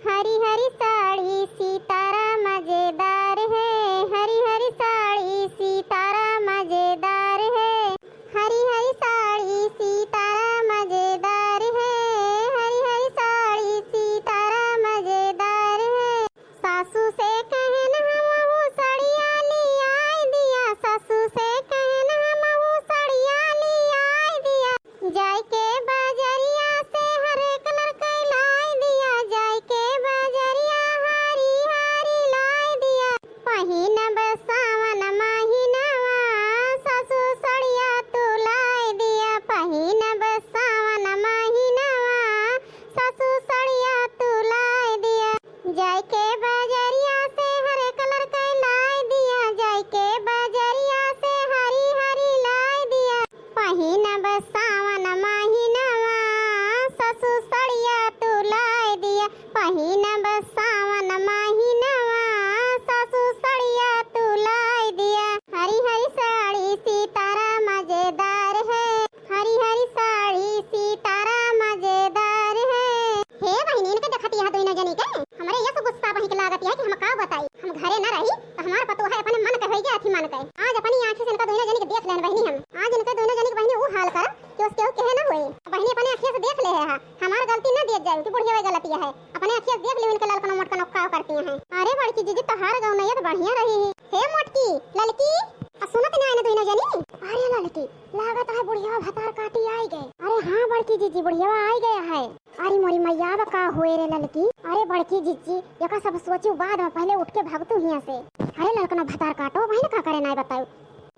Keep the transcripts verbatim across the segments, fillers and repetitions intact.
हरी हरी साड़ी सितारा मजेदार है, हरी हरी साड़ी सितारा मजेदार है, हरी हरी साड़ी सितारा मजेदार है, हरी हरी साड़ी सितारा मजेदार है। सासू से कहन हमहू सड़िया लियाई दिया, सासू से कहन हमहू सड़िया लियाई दिया। जाइके बजरिया से हरे कलर के लाई दिया, जाइके बजरिया हरी हरी लाई दिया। पहिनब सावन महिनवा, सासू सड़िया तू लाई दिया। पहिनब सावन महिनवा, सासू सड़िया तू लाई दिया। जाइके बजरिया से हरे कलर के लाई दिया, जाइके बजरिया से हरी हरी लाई दिया। पहिनब सावन महिनवा, सासू सड़िया तू लाई दिया। पहिनब सावन महिनवा, सासू सड़िया तू लाई दिया। हरी हरी साड़ी सितारा मजेदार है, हरी हरी साड़ी सितारा मजेदार है। हे बहिनी, इनके देखत यह दुइनो जनी के, हमरे यस गुस्सा बहिक लागत यह कि हम का बताई। हम घरे न रही त हमार पतोह अपने मन के होई गया अथी मन के। आज अपनी आँखी से इनका दुइनो जनी के देख लेन बहिनी हम। आज इनके दुइनो जनी के बहिनी ऊ हाल कर कि उसके ऊ कहे न होई। बहिनी अपने आँखी से देख ले है, हमार गलती न दियत जाए कि बुढ़िया गलती है। अपने आँखी से देख लियो इनके ललकनो मोटकनो का करती हैं। अरे बड़की जीजी तोहार गौनैया त बढ़िया रही। हे मोटकी, ललकी, आ सुनत ना आइने दुइनो जनी। अरे ललकी, लागत है बुढ़िया भतार काटी आई गए। अरे हाँ बड़की जीजी, बुढ़िया आई गया है। अरे मोरी मैया, अब का होए रे ललकी? अरे बड़की जीजी, एका सब सोचू बाद में, पहले उठ के भाग तू हियां से। अरे ललकनो भतार काटो, बहिन का करे नाय बतायो।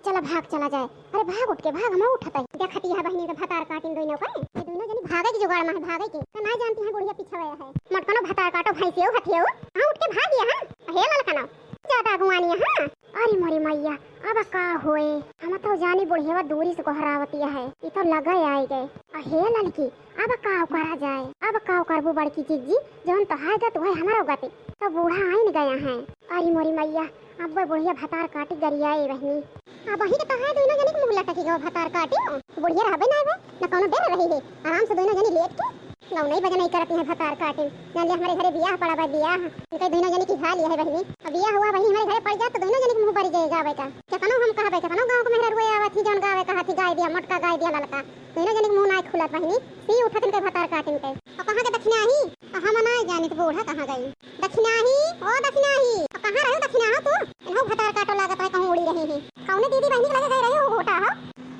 चला भाग चला जाए। अरे भाग उठ के भाग, हम उठत है। देखती है बहिनी के भतार काटिन दुइनो के। ये दुइनो जनी भागे की जुगाड़ में है, भागे की। तो ना जानती है बुढ़िया पीछे है। मोटकनो भतार काटो, भैंसियो हथियो। हाँ उठ के भाग गया है। हे ललकनो, ज्यादा अगुवानी है, हाँ। अरे मोरी मैया, अब का होए? हम तो जानी बुढ़िया दूरी से गोहरावतिया है, ई तो लगे आई गए। अहे ललकी, अब का करा जाए? अब का करबू बड़की जीजी, जौन तोहार गत वह हमारो गति, तो बूढ़ा आइन गया है। अरे मोरी मैया, अब बुढ़िया भतार काटी गरियाए बहिनी। अब वही के तोहार दुइनो जनी के मुँह लटकी गो भतार काटी। बुढ़िया रहबे ना बे, न कौनो डर रही है, आराम से दुइनो जनी लेट के गौनई बजनई करती हैं भतार काटिन। जान ले हमरे घरे बियाह पड़ा बा, बियाह। इनके दुइनो जनी की हाल यह है बहिनी। अब बियाह हुआ बहिनी हमरे घरे पड़ जात तो दुइनो जनी के मुँह बरी जाए गावे का। केतनो हम कहबे, केतनो गाँव के मेहरारू आवत ही जौन गावे कहत ही गाय दिया, मोटका गाय दिया ललका। दुइनो जनी के मुँह नाय खुलत बहिनी। सी उठत इनके भतार काटिन के। अब कहाँ के दखिनाही? अब हम नाय जानित बूढ़ा कहाँ गई। दखिनाही, ओ दखिनाही। अब कहाँ रहो दखिनाहो तू? इनहू भतार काटो लागत है कहूँ उड़ी रही ही। कौने दीदी बहिनी के लगे गई रही हो घोटा हो?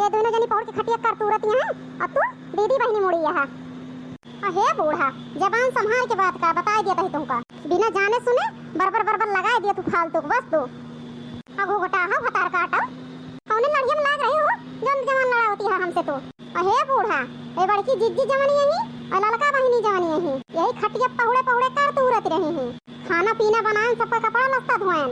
ये दुइनो जनी पहुड़ के खटिया कर तुरत यहाँ। अब तू दीदी बहिनी मुड़ी यहाँ। अहे बूढ़ा, जबान संभाल के बात का, बताई दिया तही तुमका। बिना जाने सुने बरबर बरबर लगाई दिया तू फालतू के, बस तू। अगो घोटा हो, भतार काटो। कौने लड़िया में लाग रही हो, जौन जवान लड़ावती है हमसे तू? अहे बूढ़ा, ए बड़की जिज्जी जवानी यही, और ललका बहिनी जवानी यही, यही खटिया पहुड़े पहुड़े कर तुरत रही ही। खाना पीना बनाएन, सबका कपड़ा लत्ता धोएन,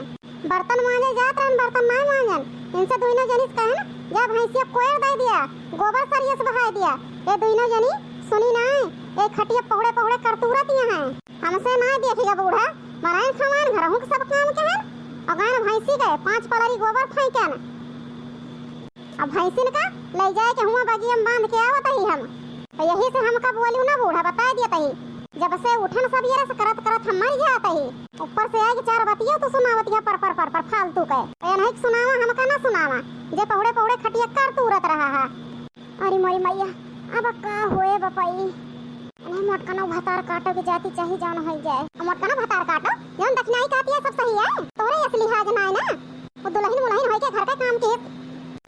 बर्तन मांजे जात रहन, बर्तन नाय मांजन। इनसे दुइनो जनी से कहन, जा भैंसिया कोयर दे दिया, गोबर सरिया से बहाय दिया। ये दुइनो जनी सुनी नाय, ये खटिया पहुड़े पहुड़े करतूरत यहाँ है। हमसे नाय देखेगा बूढ़ा, बनाएन खवाएन, घरहू के सब काम कहन, और गएन भैंसी के पाँच पलरी गोबर फेंकन। अब भैंसिन का ले जाए के हुआ बगिया में बांध के आवत ही हम। तो यही से हमका बोलियो ना बूढ़ा, बताए दिया तही। जब से उठन सब ये रस करत करत हम मर जात ही। ऊपर से आए के चार बतिया तू सुनावत है पर पर पर पर फालतू के। ए नहीं सुनावा, हमका ना सुनावा। जे पहुड़े पहुड़े खटिया कर तुरत रहा है। अरे मोरी मैया, अब का होए बपई? नहीं मोटकनो भतार काटो के जाति चाही जौन होई जाए। मोटकनो भतार काटो, जौन दखिनाई कहती है सब सही है। तोरे असली हाज ना है ना। वो दुलहिन मुलहिन होई के घर का काम के,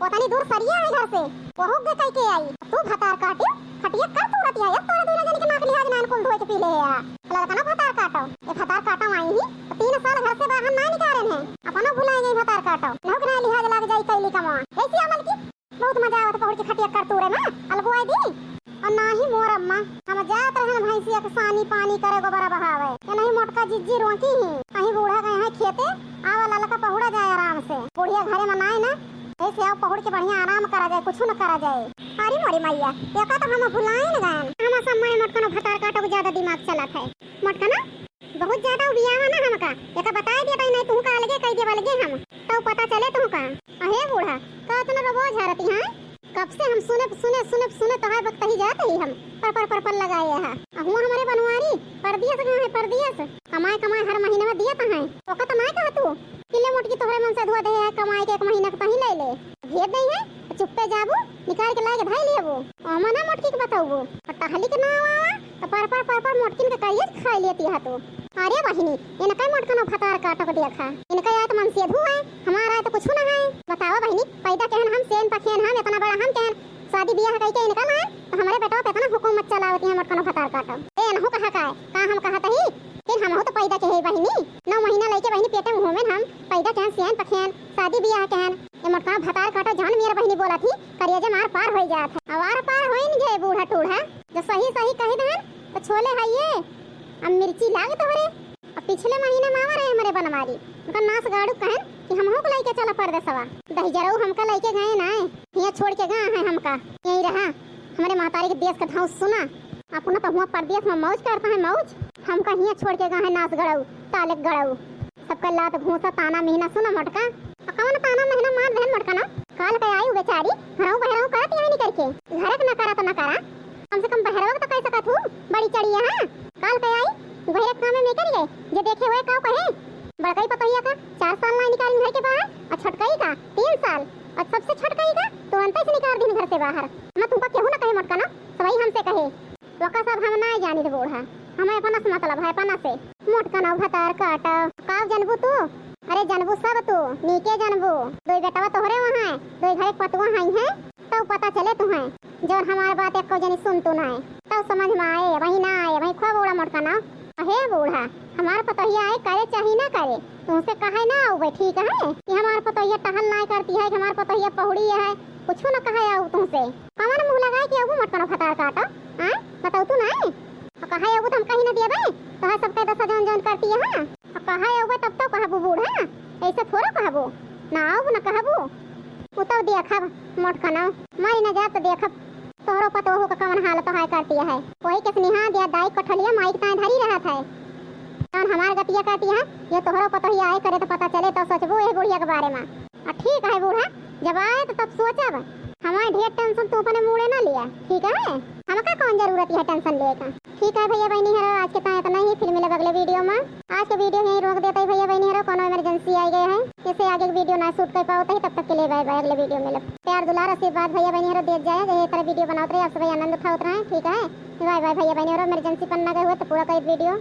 ओतनी दूर सरिया है घर से, वहू के कई के आई। तू भतार काटियो, खटिया कर तू रतिया, ये तोरे दुनो जनी के नाक लिहाज नान कुल धोए के पी ले है। ललकनो भतार काटो, ये भतार काटो आई ही, तो तीन साल घर से बाहर ना निकाले हैं। अपनो भुलाए गई भतार काटो, नौक ना लिहाज लाग जाई कैली कमा। ऐसी अमल की बहुत मजा आवत पहुड़ के खटिया कर तूरे में, अलगुआई दी। और ना ही मोर अम्मा, हम जात रहन भैंसिया के सानी पानी करे, गोबरा बहावे। ये नहीं मोटका जिज्जी रोकी ही। अही बूढ़ा गए हैं खेते, आवा ललका पहुड़ा जाए आराम से। बुढ़िया घरे में नाय ना, ऐसे आओ पहुड़ के बढ़िया आराम करा जाए, कुछ न करा जाए। अरे मोरी मैया, एका तो हम भुलाए न गए। हम सब माय मोटकनो भतार काटो के ज्यादा दिमाग चलत है। मोटकना, बहुत ज्यादा उबियावा ना हमका। एका बताए दिया ताई, नहीं तुहका अलगे कह देब, अलगे हम। तब पता चले तुहका। अहे बूढ़ा, का इतना रोबो झारती हैं? कब से हम सुनब, सुनब, सुनब, सुनब, तोहार बकतही जात ही हम, पर, पर, पर, पर लगाए हा। आ हुआ हमरे बनवारी, परदेस गए हैं, परदेस। कमाए, कमाए हर महीने में दियत हैं। ओका तो नाय कहा तू, कि ले मोटकी तोहरे मन से धुआ दे है, कमाए के एक महीना के तहीं ले ले। भेज दे है, चुप्पे जाबू, निकाल के लाए के धई लेबू। ओमा ना मोटकी के बतौबू। और टहली के ना आवा, तो पर, पर, पर, पर मोटकिन के करिए खाई लेती है तू। अरे बहिनी, इनका मोटकनो भतार काटो के देखा। इनका आय तो मन से धुआ है, हमारा आय तो कुछ ना है। बतावा बहिनी, पैदा केहन हम, सेन पखेन हम, इतना बड़ा हम केहन, शादी बियाह कइके इनका लाए, तो हमरे बेटवा पे इतना हुकुमत चलावती है, मोटकनो भतार काटो। ए, एनहु कहा का है? का हम कहत ही? फिर हमहू तो पैदा के है बहिनी, नौ महीना लइके बहिनी पेटे में घूमेन हम, पैदा केहन, सेन पखेन, शादी बियाह केहन। ए मोटकनो भतार काटो, जान मेर बहिनी बोलत ही, करिया जे मार पार होई जात है। अब आर पार होइन जे बूढ़ा टूढ़ा, जो सही सही कही देहन, तो छोले हइये, अब मिर्ची लाग तोहरे। अब पिछले महीने में आवा रहे हमरे बनवारी, उनका नास गाड़ू कहन कि हमहू को लइके चला परदेसवा। दहिजरऊ हमका लइके गए नाय, हियाँ छोड़ के गए हैं हमका। यहीं रहा, हमरे महतारी के देस के धौंस सुना। अपना तो हुआ परदेस में मौज करता है मौज, हमका हियाँ छोड़ के गए हैं नास गड़ऊ, तालक गड़ऊ। सबका लात घूसा ताना मेहना सुना मोटका। आ कौन ताना मेहना मार देहन मोटका ना? काल के आई बेचारी, घरऊ बहरऊ करत यहाँ निकल के। घर के न करा तो न करा, कम से कम बहरवा के तो कह सकत हूँ, बड़ी चढ़िया है। काल के आई, बहरे के काम में कर गए, जे देखे हुए का कहे। बड़कई पतोहिया का चार साल ना निकाल घर के बाहर, और छोटकई का तीन साल, और सबसे छोटकई का तुरंत से निकाल दिन घर से बाहर। हम तुमका केहू ना कहे मोटका ना, सबही हमसे कहे। ओका सब हम ना जानी थे बूढ़ा, हमें अपना से मतलब है, अपना से। मोटका ना भतार काटा, का जनबू तू? अरे जनबू सब तू, नीके जनबू। दो बेटवा तोहरे वहाँ है, दो घरे पतुआ हई हैं, तब पता चले तुहें। जौन हमार बात एको जनी सुन तू नाय, तब समझ में आए, वही ना आए, वही खूब बूढ़ा मोटका ना। अहे बूढ़ा, हमार पतोहिया आए करे चाही ना करे, तुमसे कहे ना आउबे, ठीक है? कि हमार पतोहिया टहल नाय करती है, कि हमार पतोहिया पहुड़ी है, कुछ न कहे आऊ तुमसे। कवन मुँह लगाए कि आऊ मोटकनो भतार काटो? हाँ, बताऊ तू नाय। और कहे आऊ तो हम कहीं न दिए बे, तो है सबके दशा जौन जौन करती है, हाँ। और कहे आऊ तब तो कहबू बूढ़ा, ऐसे थोड़ो कहबू, ना आऊ न कहबू। उ तो देखब मोटकनो, मरी न जाब तो देखब। तोहरो पतोहू का कवन हालत हाय करती है। कोई के स्नेहा दिया दाई कठलिया माई के ताई धरी रहत है। जौन हमार गतिया करती है, ये तोहरो पतोहिया आए करे तो पता चले तो सोचबू ए बुढ़िया के बारे में। आ ठीक है बूढ़ा, जब आए तो तब सोचब। हमारे ढेर टेंशन तू अपने मूड़े ना लिया, ठीक है? हमका कौन जरूरत है टेंशन लेके? ठीक है भैया बहनी हरो, आज के ताईं इतना ही, फिर मिलब अगले वीडियो में। आज के वीडियो यहीं रोक देते हैं भैया बहनी हरो, कोनो इमरजेंसी आई गए है, इसे आगे के वीडियो ना शूट कर पावत ही, तब तक के लिए बाय बाय, अगले वीडियो में मिलब। प्यार दुलार आशीर्वाद भैया बहनी हरो देत जाए, यही तरह वीडियो बनावत रहे, आप सब आनंद उठावत रहे, ठीक है? बाय बाय भैया बहनी हरो, इमरजेंसी पर ना गए हुए तो पूरा कई वीडियो।